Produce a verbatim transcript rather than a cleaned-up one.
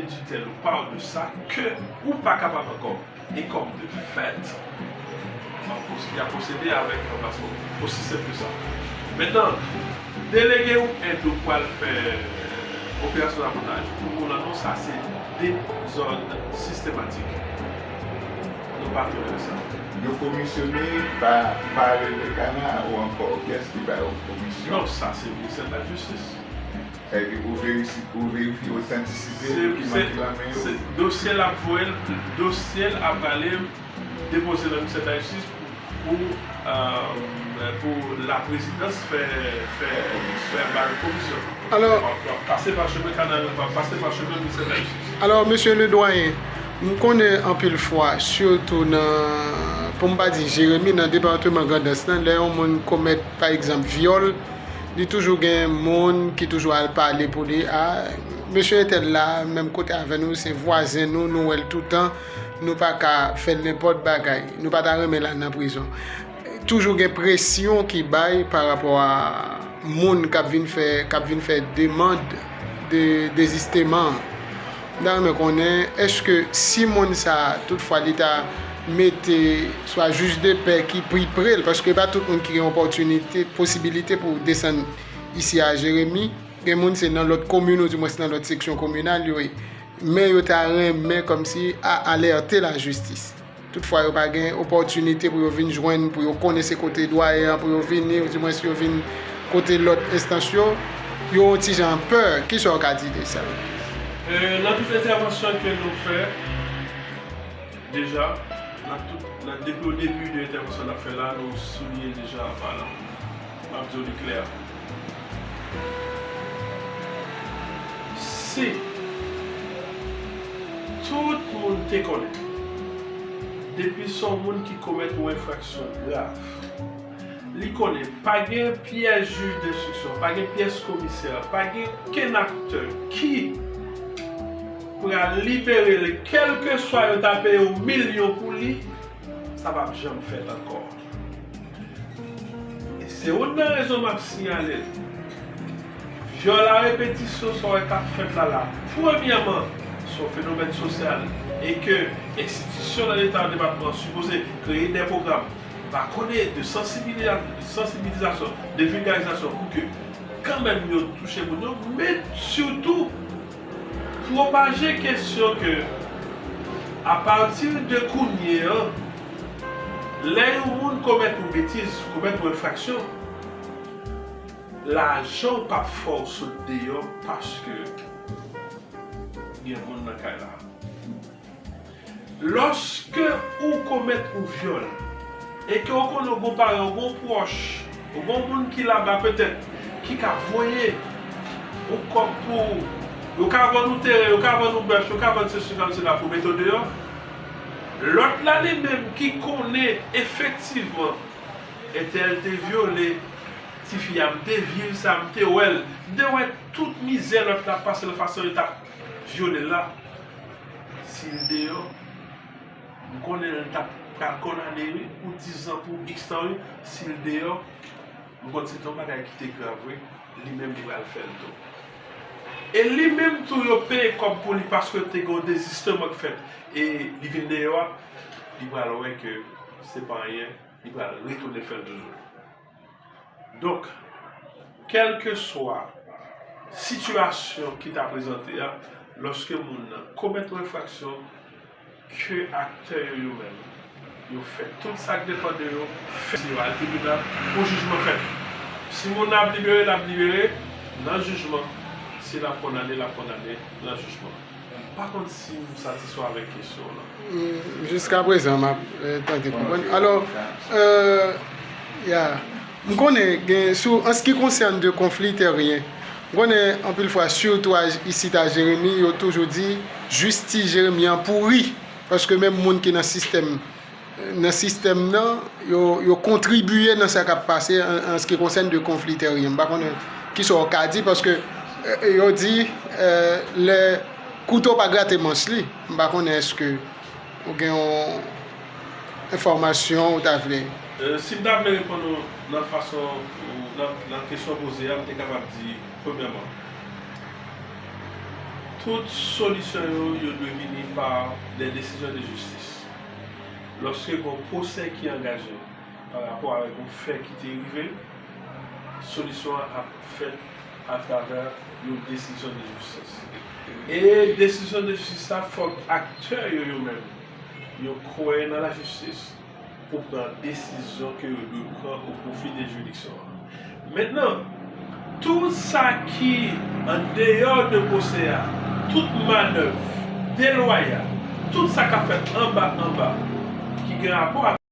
du tel ou parle de ça que ou pa kapab ankò. E kòm de fèt, y a pwosede avèk ranplasman. Osi senp ke sa. Mentnan, delege ou èd ou pral fè operasyon sabotaj pou ou lan non, sa se dezòd sistematik. Nou pa tolere sa. Yo komisyone pa Parel Mekana ou ankò kiyès ki ba yo komisyon? Non, sa se ministè de la jistis. Sètadi ou verifye, ou verifye otantisite dokiman ki nan men yo. Dosye l ap voye l, dosye l ap ale depoze nan ministè de la jistis pou, pou, euh, pou la prezidans fè, fè, fè ba l komisyon. Alò, w ap pase pa chemen kanal, w ap pase pa chemen ministè de la jistis. Alò, mesye le doyen, m konnen anpil fwa, sitou nan, pou m pa di Jeremi, nan depatman Grandans lan, lè yon moun komèt, pa egzanp, vyòl, li toujou gen moun ki toujou al pale pou li, a, mesye entèl la, menm kote avè nou, se vwazen nou, nou wè l toutan, nou pa ka fè l nenpòt bagay, nou pa ta renmen l al nan prizon. Toujou gen presyon ki bay pa rapò a moun k ap vin fè, k ap vin fè demann de dezisteman an. M ta renmen konnen, èske si moun sa a, toutfwa li ta mete swa jij de pè ki pi pre l, paske pa tout moun ki gen opòtinite, posibilite pou desann isi a Jeremi, gen moun se nan lòt komin, oudimwens nan lòt seksyon kominal yo ye. Men yo ta renmen kòmsi a alète lajistis. Toutfwa, yo pa gen opòtinite pou yo vin jwenn, pou yo konnen se kote dwayen an, pou yo vini, oudimwens yo vin kote lòt enstans yo, yo yon ti jan pè. Kisa w ka di de sa? Euh, nan tout entèvansyon ke nou fè, deja, nan tout, nan, depi o debi de entèvansyon n ap fè la, nou souliye deja anpalan. M ap di w li klè. Si tout moun te konnen, depi se yon moun ki komèt yon enfraksyon grav, li konnen pa gen pyès jij denstriksyon, pa gen pyès komisè, pa gen okenn aktè ki pral libere l, kèlkeswa yo ta peye yon milyon pou li, sa p ap janm fèt ankò. E se youn nan rezon m ap siyale l. Vyòl a repetisyon sa w wè k ap fèt la la, premyèman, se yon fenomèn sosyal e ke enstitisyon nan Leta, depatman an sipoze kreye de pwogram, pa konnen, de sansibiliza-, de sansibilizasyon, de vilgarizasyon pou ke kanmenm yo touche moun yo, men sitou pwopaje kesyon ke apati de kounye an, lè yon moun komèt yon betiz, komèt yon enfraksyon, lajan w p ap fè w sot deyò paske gen moun nan kay la. Lòske ou komèt yon vyòl e ke ou konnen ou gon paran, ou gon pwòch, ou gon moun ki laba petèt, ki ka voye yon kòb pou ou, yo ka vann ou teren, yo ka vann ou bèf, yo ka vann sesi, yo ka vann sela pou mete w deyò. Lòt la li menm ki konnen efektivman entèl te vyole tifi a, m te viv sa, m te wè l, m te wè tout mizè lòt la pase nan fason yo t ap vyole l la. Si l deyò, m konnen l t ap pral kondane wi, pou dizan, pou iks tan wi, si l deyò, m konn se te yon bagay ki te grav wi, li menm li pral fè l tou. E li menm tou yo peye kòb pou li paske te gen yon dezisteman k fèt e li vin deyò a, li pral wè ke se pa anyen, li pral retounen fè l toujou. Donk, kèlkeswa sitiyasyon ki ta prezante a, lòske moun nan komèt yon enfraksyon, ke aktè yo, yo menm, yo fè tout sa k depann de yo, fè yo al tribinal pou jijman fèt. Si moun nan ap libere, l ap libere nan jijman. Si l ap kondane, l ap kondane nan jijman. M pa konn si m satisfè avèk kesyon w lan. Mm, jiskaprezan, m ap, eh, tante konprann. Alò, eh, ya, m konnen gen, sou, an ce qui concerne de conflit terrien, m konnen anpil fwa, sitou a, isit a Jeremi, yo toujou di, jistis Jeremi an pouri, paske menm moun ki nan sistèm nan sistèm nan, yo, yo kontribiye nan sa k ap pase an, an ce qui concerne de conflit terrien. M pa konnen kisa w ka di, paske, eh, yo di, eh, lè kouto pa grate manch li. M pa konnen èske ou gen yon enfòmasyon ou ta vle. Eh, si m ta vle reponn ou nan fason, nan, nan kesyon w poze a, m te kapab di, premyèman, Tout solisyon yo, yo dwe vini pa de desizyon de jistis. Lòske gen yon pwosè ki angaje pa rapò avèk yon fè ki te rive, solisyon an ap fèt atravè yon desizyon de jistis. E desizyon de jistis la, fòk aktè yo, yo menm, yo kwè nan lajistis pou pran desizyon ke yo dwe pran o pwofi de jiridiksyon an. Mentnan, tout sa ki andeyò de pwosè a, tout manèv delwayal, tout sa k ap fèt anba, anba, ki gen rapò avèk